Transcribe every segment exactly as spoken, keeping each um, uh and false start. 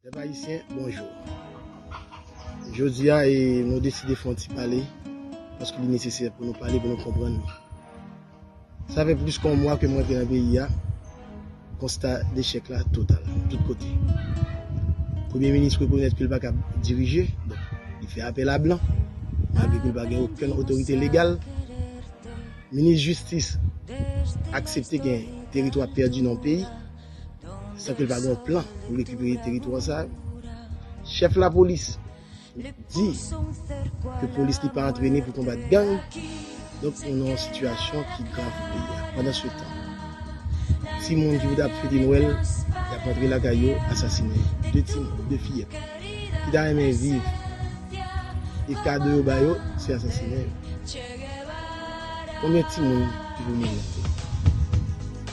Pèp ayisyen, bonjou. Jodi a, e, nou deside fè yon ti pale, paske li nesesè pou nou pale, pou nou konprann. Sa fè plis ke yon mwa ke m rantre nan peyi a, konsta dechèk la total, tout kote. Premye minis rekonèt ke l pa kab dirije, donk, li fè apèl a blan, malgre ke l pa gen okenn otorite legal. Minis jistis aksepte gen teritwa pèdi nan yon peyi, san ke l pa gen yon plan pou rekipere teritwa sa yo. Chèf lapolis di ke polis li pa antrene pou konbat gang. Donk, nou nan yon sitiyasyon ki grav pou peyi a. Pandansetan, timoun ki pou t ap fete Nwèl, y ap rantre lakay yo, asasinen yo. De timoun, de fiyèt, ki ta renmen viv, e kado yo ba yo, se asasinen yo. Konbyen timoun ki pou mouri?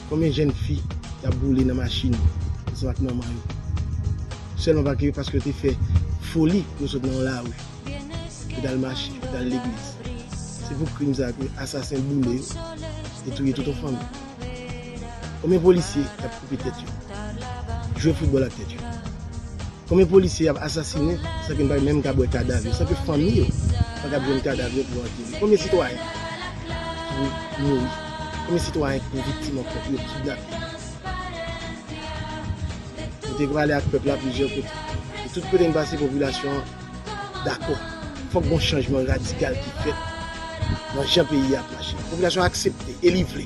Konbyen jèn fi y ap boule nan machin ansanm ak manman yo? Sèlman paske, paske yo te fè foli pou yo sot nan yon lari, pou t al mache, pou t al legliz. Se pou krim sa ke asasen boule yo e touye tout yon fanmi. Konbyen polisye y ap koupe tèt yo, jwe foutbòl ak tèt yo? Konbyen polisye y ap asasinen san ke n pa menm ka wè kadav yo, san ke fanmi yo pa ka jwenn kadav yo pou antere? Konbyen sitwayen ki pou mouri? Konbyen sitwayen ki pou viktim ankò, pou yo kidnape? Nou te pale ak pèp la plizyè kote. E tout kote n pase, popilasyon an dakò. Fòk gon chanjman radikal ki fèt nan jan peyi a ap mache. Popilasyon an aksepte e li vle.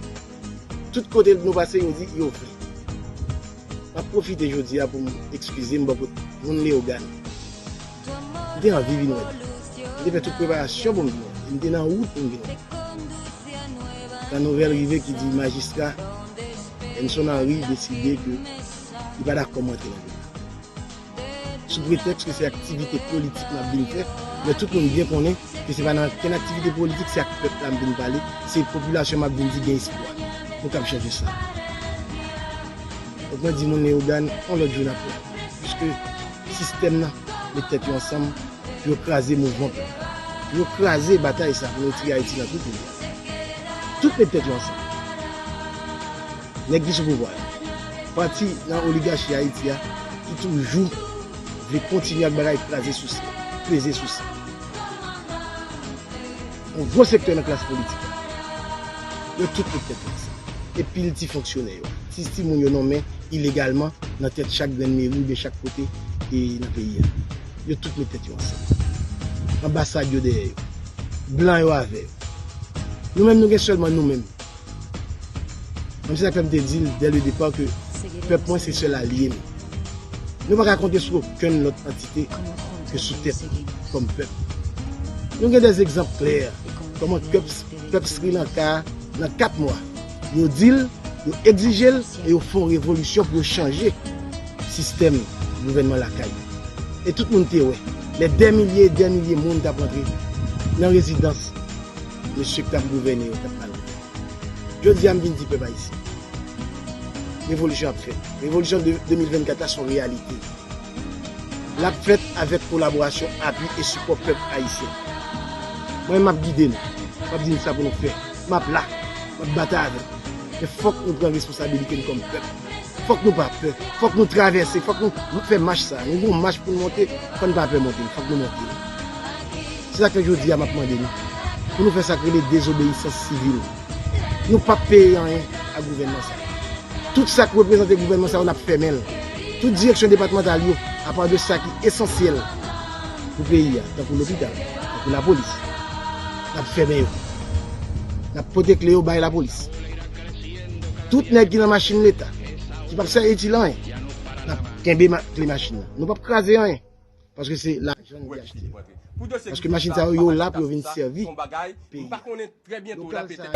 Tout kote nou pase, yo di yo vle. M ap pwofite jodi a pou m eskize m bò kot moun Leyogàn. M te anvi vin wè l. M te fè tout preparasyon pou m vin wè l. E m te nan wout pou m vin wè l. Kan nouvèl rive ki di majistra Benson Henry deside ke li pa dakò m antre nan peyi a. Sou pretèks ke se aktivite politik m ap vin fè, men tout moun byen konnen ke se pa nan okenn aktivite politik, se ak pèp la m vin pale, se popilasyon m ap vin di gen espwa. Nou kab chanje sa. Donk mwen di moun Leyogàn, yon lòt jou n ap wè. Piske sistèm nan met tèt yo ansanm pou yo kraze mouvman pèp la. Pou yo kraze batay sa, pou yo tire Ayiti nan twou pou li a. Tout met tèt yo ansanm. Nèg ki sou pouvwa yo, pati nan oligachi Ayiti a, ki toujou vle kontinye ak bagay kraze souse, peze souse. Yon gwo sektè nan klas politik la, yo tout met tèt yo ansanm. Epi ti fonksyonè yo, ti timoun yo nonmen ilegalman nan tèt chak grenn meri oubyen chak kote e nan peyi a. Yo tout met tèt yo ansanm. Anbasad yo dèyè yo. Blan yo avè yo. Nou menm, nou gen sèlman nou menm. Menm se sa k fè m te di l dès le départ ke pèp mwen se sèl alye m. Nou pa ka konte sou okenn lòt antite ke sou tèt nou kòm pèp. Nou gen dè egzanp klè kòman pèp, pèp Sri Lanka a, nan kat mwa, yo di l, yo egzije l e yo fè yon revolisyon pou yo chanje sistèm gouvènman lakay yo. E tout moun te wè, lè dè milye e dè milye moun t ap rantre nan rezidans mesye k t ap gouvène yo, k t ap pale. Jodi a, m vin di pèp ayisyen, revolisyon ap fèt. Revolisyon de de mil vennkat la se yon reyalite. L ap fèt avèk kolaborasyon, apui e sipò pèp ayisyen. Mwen, m ap gide nou. M ap di nou sa pou nou fè. M ap la. M ap batay avè nou. Men fòk nou pran responsabilite n kòm pèp. Fòk nou pa pè. Fòk nou travèse. Fòk nou, nou fè mach sa. Nou gen yon mach pou n monte. Fò n pa pè monte l. Fòk nou monte l. Se sa k fè jodi a m ap mande nou pou nou fè sa k rele dezobeyisans sivil. Nou p ap peye anyen a gouvènman sa. Tout sa k reprezante gouvènman sa yo, n ap fèmen l. Tout direksyon depatmantal yo, apa de sa ki esansyèl pou peyi a, tankou lopital, tankou lapolis, n ap fèmen yo. N ap pote kle yo bay lapolis. Tout nèg ki nan machin Leta, ki p ap sèvi itil anyen, n ap kenbe ma-, kle machin nan. Nou p ap kraze anyen. Paske se lajan n te achte yo. Paske machin sa yo, yo la pou yo vin sèvi peyi a. Lokal sa yo.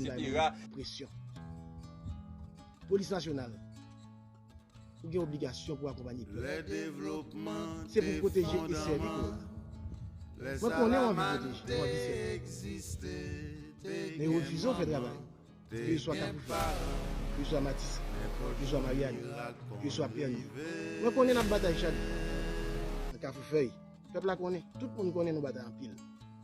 Today. Presyon. Polis nasyonal. Ou gen obligasyon pou akonpanye pèp. Se pou pwoteje e sèvi konnen. Mwen konnen w anvi pwoteje, w anvi sèvi. Men yo refize w fè travay. Ke yo swa Kafou Fèy, ke yo swa Matisan, ke yo swa Maryani, ke yo swa Pènye. Mwen konnen n ap batay chak jou. Nan Kafou Fèy, pèp la konnen, tout moun konnen nou batay anpil.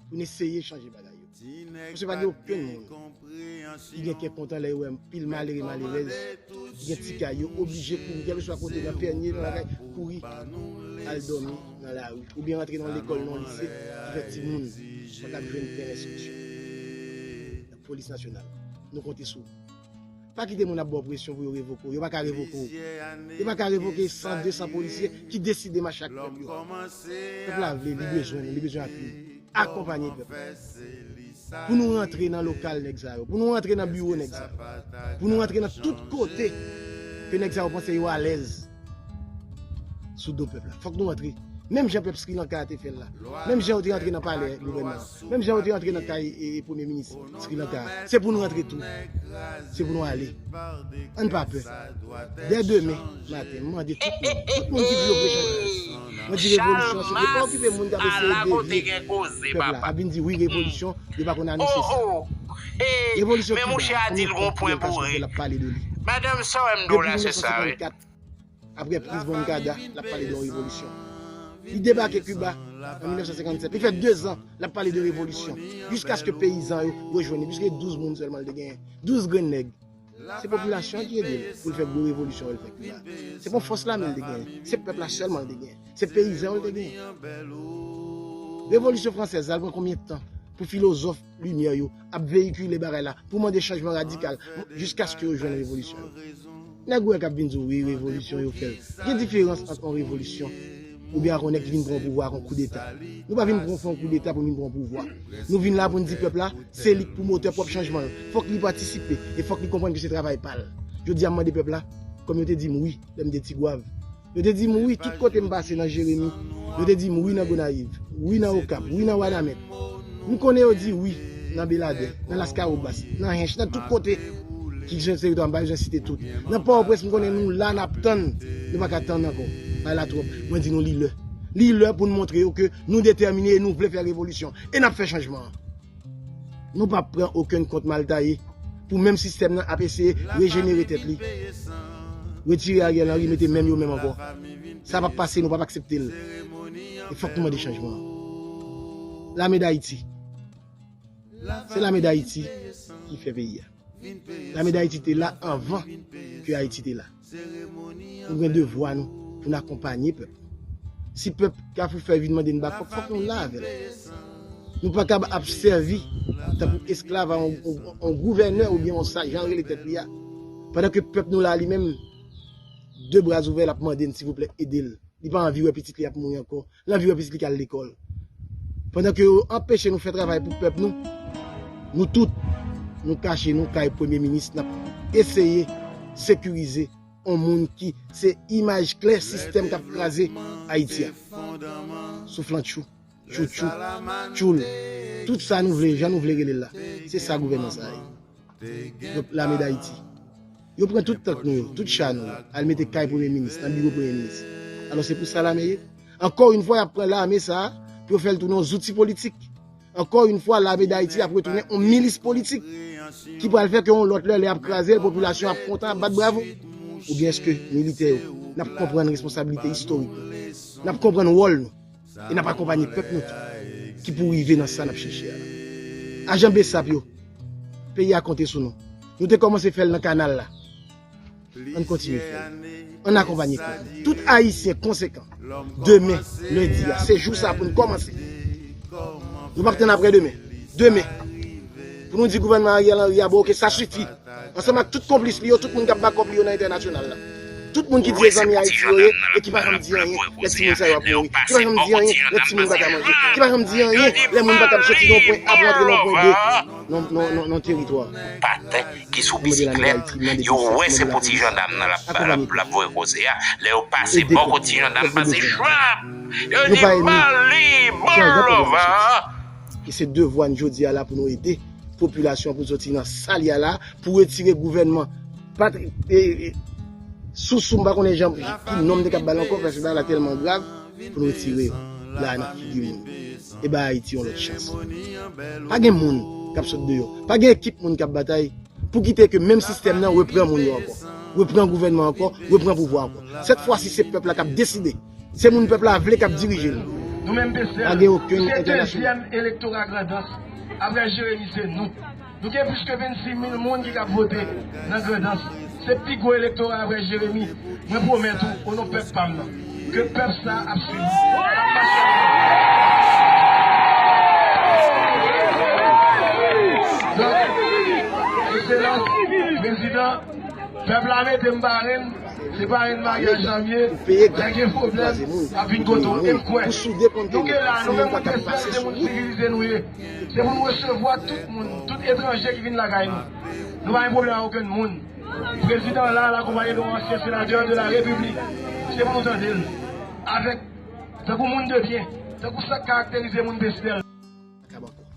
Pou n eseye chanje bagay yo. Paske pa gen okenn moun ki gen kè kontan lè yo wè pil malere, malerèz ki gen ti kay, yo oblije kouri, kèlkeswa kote, nan pènye, nan lakay, kouri al dòmi nan lari, oubyen rantre nan lekòl, nan lise, ki fè timoun pa t ap jwenn plen enstriksyon. Polis nasyonal, nou konte sou ou. Pa kite moun ap ba w presyon pou yo revoke w. Yo pa ka revoke w. Yo pa ka revoke san, de san polisye ki deside mache ak pèp yo. Pèp la vle, li bezwen nou, li bezwen apui nou. Akonpanye pèp la. Pou nou rantre nan lokal nèg sa yo, pou nou rantre nan biwo nèg sa yo, pou nou rantre nan tout kote ke nèg sa yo panse yo alèz sou do pèp la. Fòk nou rantre. Menm jan pèp Sri Lanka a te fè l la. Menm jan yo te rantre nan palè gouvènman an. Menm jan yo te rantre nan kay e, e premye minis Sri Lanka a. Se pou nou rantre tou. Se pou nou ale. Ann pa pè. Dè demen maten, m mande tout moun, tout moun ki di yo vle chanjman. Mwen di revolisyon, se pa okipe moun k ap eseye devye pèp la. Ap vin di wi, revolisyon, yo pa konn anonse sa. Revolisyon Kiba, konbyen tan Fidel Castro fè l ap pale de li? Depi mil nèf san senkannkat, apre priz Moncada, l ap pale de yon revolisyon. Li debake Kiba an mil nèf san senkannsèt. Li fè de zan l ap pale de revolisyon. Jiskaske peyizan yo rejwenn li, piske douz moun sèlman l te genyen. Douz grenn nèg. Se popilasyon an ki ede l pou l fè gwo revolisyon l fè Kiba. Se pa fòs lame l te genyen. Se pèp la sèlman l te genyen. Se peyizan yo l te genyen. Revolisyon fransèz la, l pran konbyen tan pou filozòf limyè yo ap veyikile bagay la, pou mande chanjman radikal, jiskaske yo jwenn revolisyon yo? Nèg ou wè k ap vin di w, wi, revolisyon yo fè l. Gen diferans ant yon revolisyon oubyen ak yon nèg ki vin pran pouvwa ak yon koudeta. Nou pa vin pran, fè yon koudeta pou vin pran pouvwa. Nou vin la pou n di pèp la, se li k pwomotè pwòp chanjman l. Fòk li patisipe e fòk li konprann ke se travay pa l. Jodi a, m mande pèp la, kòm yo te di m wi lè m te Tigwav. Yo te di m wi tout kote m pase nan Jeremi. Yo te di m wi nan Gonayiv, wi nan Okap, wi nan Wanament. M konnen yo di wi nan Beladè, nan Laskawobas, nan Hench, nan tout kote ki se teritwa m, m pa bezwen site tout. Nan Pòtoprens, m konnen nou la, n ap tann. Nou pa ka tann ankò. Bagay la twòp. Mwen di nou li lè. Li lè pou n montre yo ke nou detèmine e nou vle fè revolisyon. E n ap fè chanjman an. Nou p ap pran okenn kont mal taye pou menm sistèm nan ap eseye rejenere tèt li. Retire Ariel Henry, mete menm yo menm ankò. Sa p ap pase, nou p ap aksepte l. E fòk nou mande chanjman an. Lame Dayiti. Se Lame Dayiti ki fè peyi a. Lame Dayiti te la anvan ke Ayiti te la. Nou gen devwa nou pou n akonpanye pèp. Si pèp Kafou Fèy vin mande n bakòp, fòk nou la avè l. Nou pa kab ap sèvi tankou esklav a yon, yon, yon gouvènè oubyen yon sa, jan l rele tèt li a. Pandan ke pèp nou la, li menm, de bra ouvè, l ap mande n, silvouplè, ede l. Li pa anvi wè pitit li ap mouri ankò. L anvi wè pitit li k al lekòl. Pandan ke yo anpeche nou fè travay pou pèp nou, nou tout, nou kache nou kay premye minis, n ap eseye sekirize yon moun ki se imaj klè sistèm k ap kraze Ayiti a. Souflantchou, tchoutchou, tchoul. Tout sa nou vle, jan nou vle rele l la. Se sa gouvènman sa a ye. Donk, Lame Dayiti. Yo pran tout tank nou yo, tout cha nou yo, al mete kay premye minis, nan biwo premye minis. Alò, se pou sa lame ye? Ankò yon fwa, y ap pran lame sa a pou yo fè l tounen yon zouti politik. Ankò yon fwa, Lame Dayiti ap retounen yon milis politik ki pral fè ke yon lòt lè, lè y ap kraze l, popilasyon ap kontan, ap bat bravo. Oubyen èske militè yo, n ap konprann responsablite istorik nou? N ap konprann wòl nou? E n ap akonpanye pèp nou tou, ki pou rive nan sa n ap chèche a la. Ajan BSAP yo, peyi a konte sou nou. Nou te kòmanse fè l nan kanal la. Ann kontinye fè l. Ann akonpanye pèp nou. Tout Ayisyen konsekan, demen, lendi a, se jou sa pou n kòmanse. Nou p ap tann apre demen. Demen, pou nou di gouvènman Ariel Henry a, bon, oke, sa sifi. Ansanm ak tout konplis li yo, tout moun k ap bakòp li yo nan entènasyonal la. Tout moun ki di se zanmi Ayiti yo ye e ki pa janm di anyen lè timoun sa yo ap mouri, ki pa janm di anyen lè timoun pa ka manje, ki pa janm di anyen lè moun pa ka soti nan yon pwen A pou antre nan yon pwen B nan, nan, nan, nan teritwa. Paten ki sou bisiklèt, yo wè se pou ti jandam nan l ap, l ap, l ap voye koze a. Lè yo pase bò kote ti jandam pase, chwap! Yo di, "Mali, bon lova!" E se devwa n jodi a la pou nou ede popilasyon pou soti nan sa l ye a la, pou retire gouvènman patri-, e, e, sousou, m pa konnen jan, ki non m te kab ba l ankò, paske bagay la tèlman grav, pou nou retire yo la nan figi moun. E ba Ayiti yon lòt chans. Pa gen moun k ap sot deyò. Pa gen ekip moun k ap batay pou kite ke menm sistèm nan repran moun yo ankò, repran gouvènman ankò, repran pouvwa ankò. Sèt fwa si se pèp la k ap deside. Se moun pèp la vle k ap dirije nou. Nou menm, P C L, pa gen okenn entènasyonal. Se dezyèm elektora Grandans. Apre Jeremi, se nou. Nou gen plis ke vennsis mil moun ki kab vote nan Grandans. Se pi gwo elektora apre Jeremi. Mwen pwomèt ou, o non pèp pa m nan, ke pèp sa ap swiv nou. Donk, Ekselans, Prezidan, pèp la mete m parenn, se parenn maryaj la m ye, lè gen pwoblèm, m ap vin kote w. E m kwè, nou ke la, nou menm moun Dèsèl, se moun sivilize nou ye. Se pou nou resevwa tout moun, tout etranje ki vin lakay nou. Nou pa gen pwoblèm ak okenn moun. Prezidan la, l akonpaye de yon ansyen senatè de la Repiblik. Se pou nou tande l. Avèk, tankou moun de byen, tankou sa k karakterize moun Dèsèl. Pa kab ankò.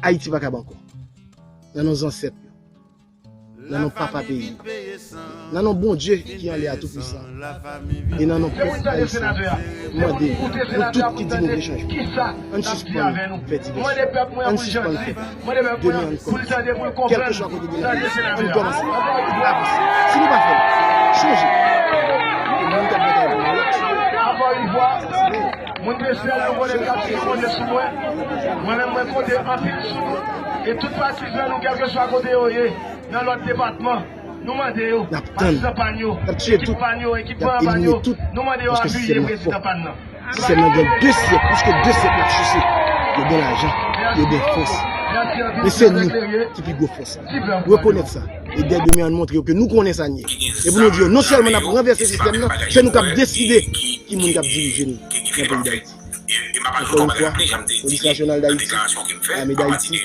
Ayiti pa kab ankò. Nan non zansèt yo. Nan non papa peyi yo. Nan non Bondye ki anlè a toupwisan. E nan non pèp ayisyen, m mande nou tout ki di nou vle chanjman, ann sispann fè divèsyon. Ann sispann fè de men ann kòmanse. Kèlkeswa kote nou ye, ann kòmanse avanse. Si nou pa fè l, chanje. E moun k ap batay pou nou yo. Ankò yon fwa, moun Dèsèl, nou konnen k ap konte sou mwen. Mwen menm, mwen konte anpil sou nou. E tout patizan nou, kèlkeswa kote yo ye, nan lòt depatman, nou mande yo, patizan pa n yo, ekip pa n yo, ekipman pa n yo, nou mande yo apiye prezidan pa n nan. Sistèm nan gen de syèk, plis ke de syèk l ap souse. Yo gen lajan, yo gen fòs. Men se nou ki pi gwo fòs. Rekonèt sa. E dè demen, ann montre yo ke nou konnen sa n ye. E pou nou di yo, non sèlman n ap ranvèse sistèm nan, se nou k ap deside ki moun k ap dirije nou nan peyi Dayiti. Ankò yon fwa, Polis Nasyonal Dayiti, Lame Dayiti,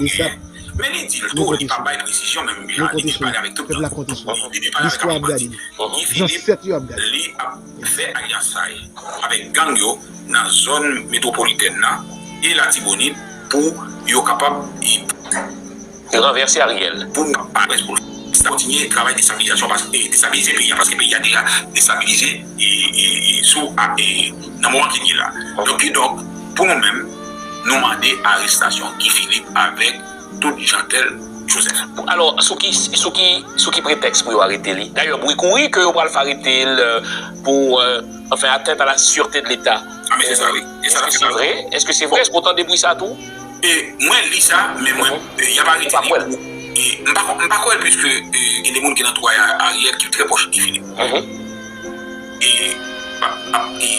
BSAP, nou konte sou nou. Nou konte sou nou. Pèp la konte sou nou. Listwa ap gade nou. Zansèt yo ap gade nou. Li ap fè alyans sa yo avèk gang yo nan zòn metwopolitèn nan e Latibonit pou yo kapab ranvèse Ariel. Pou nou pa pres pou sa kontinye travay destabilizasyon, paske destabilize peyi a, paske peyi a deja destabilize e, e, e sou a, e, nan moman ke n ye la. Donk, kidonk, pou nou menm, nou mande arestasyon Guy Philippe avèk tout Jeantel Joseph. Alò, sou ki, sou ki, sou ki pretèks pou yo arete li? Dayè, bri kouri ke yo pral fè arete l pou, euh, anfen, atteinte à la sûreté de l'État. Ah, men se sa, wi. Se sa. Èske se vre? Èske se vre? Èske w tande bri sa tou? E mwen li sa, men mwen, e, y ap arete li pou, e, m pa, m pa kwè l plis ke, e, gen de moun ki nan antouray a Ariel ki trè pwòch Guy Philippe. E, pa, pa, e,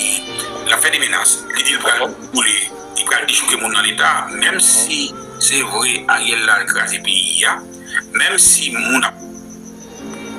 l ap fè de menas. Li di l pral boule, li pral dechouke moun nan Leta, menm si se vre Ariel la al kraze peyi a, menm si moun ap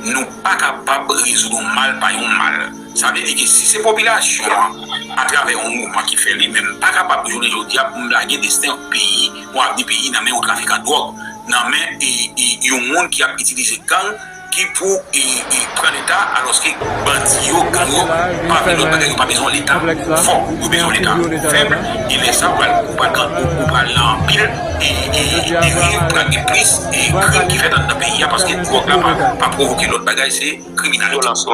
Nou pa kapab rezoud yon mal pa yon mal. Sa vle di ke si se popilasyon an, atravè yon mouvman ki fè li menm, pa kapab jounen jodi a pou m lage desten yon peyi, yon avni peyi nan men yon trafikan dwòg, nan men, e, e, yon moun ki ap itilize gang ki pou, e, e, pran Leta, alòske bandi yo, gang yo, pa vle lòt bagay, yo pa bezwen Leta fò, yo bezwen Leta fèb, e lè sa, ou pral, ou pral, ou pral nan anpil, e, e, e deriv, pral gen plis, e krim ki fèt anndan peyi a, paske dwòg la pa, pa pwovoke lòt bagay, se kriminalite. Vyolans.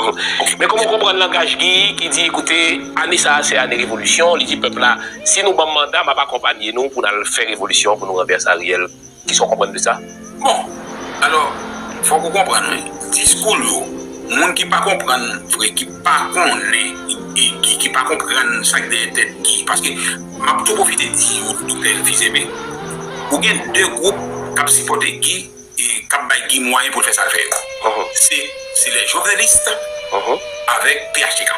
Men kòman w konprann langaj Guy ki di, koute, ane sa a se ane revolisyon, li di pèp la, si nou ban m manda, m ap akonpanye nou pou n al fè revolisyon, pou nou ranvèse Ariel. Kisa w konprann de sa? Bon, alò, fòk ou konprann, wi, diskou l yo, moun ki pa konprann vre, ki pa konnen, e ki, ki pa konprann sa k dèyè tèt Guy, paske m ap tou pwofite di ou, Doktè Fils Aimé, ou gen de gwoup k ap sipòte Guy, e k ap bay Guy mwayen pou l fè sa l fè yo. Se, se les jovenelistes avèk P H T K.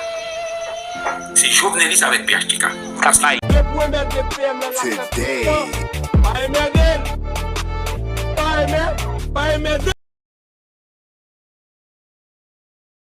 Se jovenelis avèk P H T K. K ap bay. Today. Pa enmède l. Pa enmè-, pa enmède.